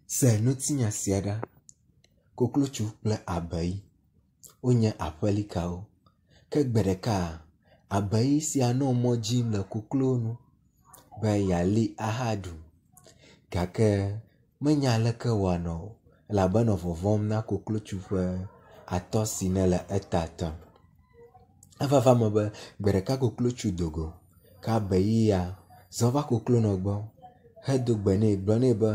Se ŋutinya sia ɖa. Koklotsu kple abei wonye aƒelikawo. Ke gbe ɖeka abei sia nɔ mɔ dzim le koklo nu be yeali ahaɖu gake menya aleke wòanɔ o elabe enɔ vɔvɔ̃m na koklotsu ƒe atɔ si nele eta ta. Eva va eme be gbe ɖeka koklotsu do go ke abei ya zɔ va koklonɔ gbɔ hedo gbe nɛ gblɔ nɛ be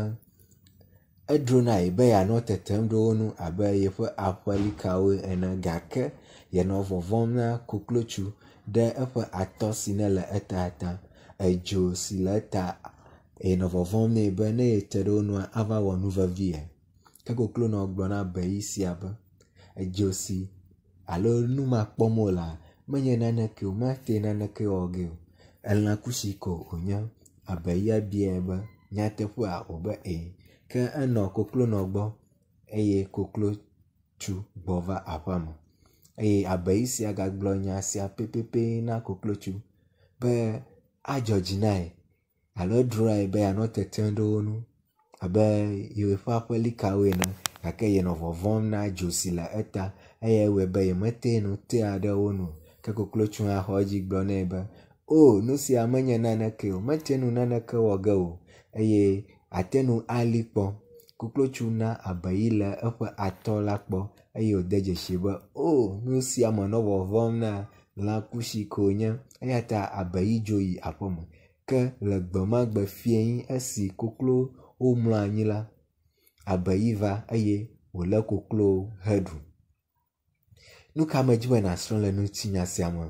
edzrona ye be yeanɔ tetem ɖe wo ŋu abe yeƒe aƒelikawo ene gake yenɔ vɔvɔ̃m na koklotsu ɖe eƒe atɔ si nele eta ta. Edzo si le eta yenɔ vɔvɔ̃m nɛ be ne yete ɖe wo ŋua ava wɔ nu vevi ye. Ke koklonɔ gblɔ na abei sia be edzo si alo nu ma kpɔm wolea menye naneke o, mate naneke wɔ ge o. Elã kusi ko wònye. Abeia biae be nyateƒea wòbe ɛ̃. Ke enɔ koklonɔ gbɔ eye koklotsu gbɔ va aƒea me eye abei sia gagblɔ nya sia pɛpɛpɛ na koklotsu be adzɔ dzi na ye alo edzroa ye be yeanɔ tetem ɖe wo ŋu abe yeƒe aƒelikawo ene gake yenɔ vɔvɔ̃m na dzo si le eta eyae wɔe be yemete ŋu tea ɖe wo ŋu o. Ke koklotsu hã xɔ edzi gblɔ nɛ be o nu sia menye naneke o, mete ŋu naneke wɔ ge o eye ate ŋu ali kpɔ. Koklotsu na abei le eƒe atɔ la kpɔ eye wòde dzesi be o nu sia menɔ vɔvɔ̃m na lãkusi ko wònye eya ta abei dzo yi aƒeme. Ke le gbe ma gbe fiẽ esi koklo womlɔ anyi la, abei va eye wòlé koklowo heɖu. Nu ka medzi be nàsrɔ̃ le ŋutinya sia me?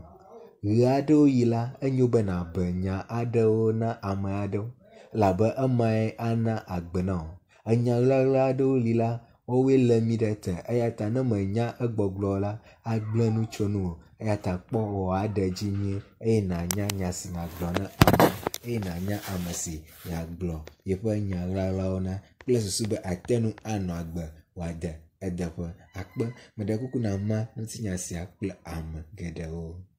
Ɣe aɖewo ɣi la, enyo be nàbe nya aɖewo na ame aɖewo elabe emae ana agbe na wò. Enya ɣlaɣla aɖewo li la, woawoe lé mí ɖe te eya ta ne mènya egbɔgblɔ o la, agblẽ nu tso ŋuwò eya ta kpɔ wò aɖe dzi nyuie eye nànya nya si nàgblɔ na ame eye nànya ame si yeagblɔ yeƒe nya ɣlaɣlawo na kple susu be àte ŋu anɔ agbe wòade edeƒe. Akpe, meɖe kuku nàma ŋutinya sia kple ame geɖewo.